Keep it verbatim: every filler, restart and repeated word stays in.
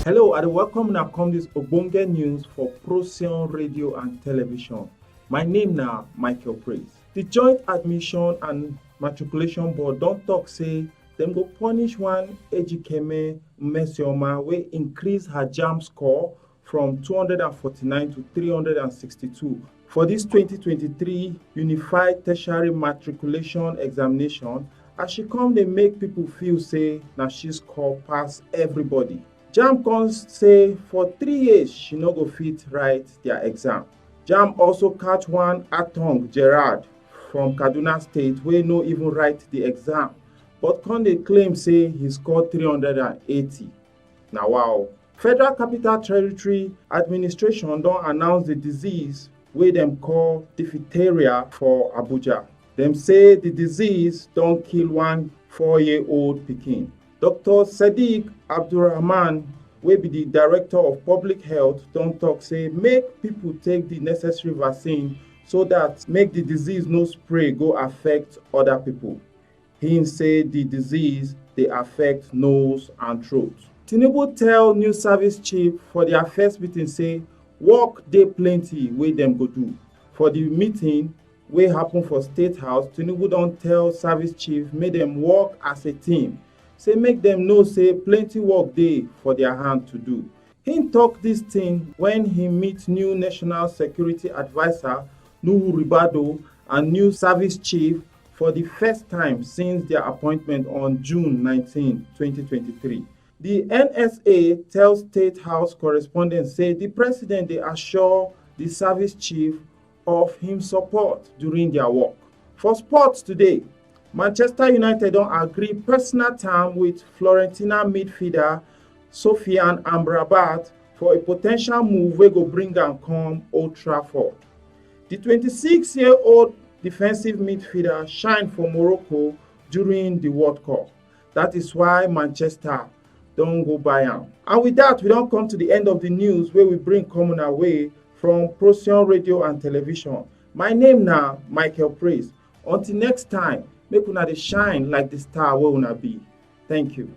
Hello, I dey welcome una come this ogbonge news for Procyon Radio and Television. My name na Michael Praise. The Joint Admission and Matriculation Board don talk say dem go punish one Ejikeme Mmesoma wey increase her JAMB score from two hundred and forty-nine to three hundred and sixty-two for this twenty twenty-three Unified Tertiary Matriculation Examination, as she come dey make people feel say na she score pass everybody. JAMB come say for three years she no go fit write their exam. JAMB also catch one Atong Gerard from Kaduna State wey no even write the exam, but come dey claim say he score three hundred and eighty. Na wow. Federal Capital Territory Administration don announce the disease wey dem call diphtheria for Abuja. Dem say the disease don kill one four-year-old pikin. Doctor Sadiq Abdulrahman, wey be the Director of Public Health, don talk say make people take the necessary vaccine so that make the disease no spread go affect other people. He say the disease dey affect nose and throat. Tinubu tell new service chief for their first meeting say work dey plenty wey dem go do. For the meeting wey happen for State House, Tinubu don tell service chief make dem work as a team, say make dem know say plenty work dey for their hand to do. He talk this thing when he meet new National Security Adviser Nuhu Ribadu and new service chief for the first time since their appointment on June nineteen, twenty twenty-three. The N S A tell State House correspondents say the president dey assure the service chief of him support during their work. For sports today, Manchester United don agree personal term with Florentina midfielder Sofiane Amrabat for a potential move wey go bring am come Old Trafford. The twenty-six-year-old defensive midfielder shine for Morocco during the World Cup. That is why Manchester don go buy am. And with that, we don come to the end of the news wey we bring come una way from Procyon Radio and Television. My name na Michael Praise. Until next time, make una dey shine like the star wey una be. Thank you.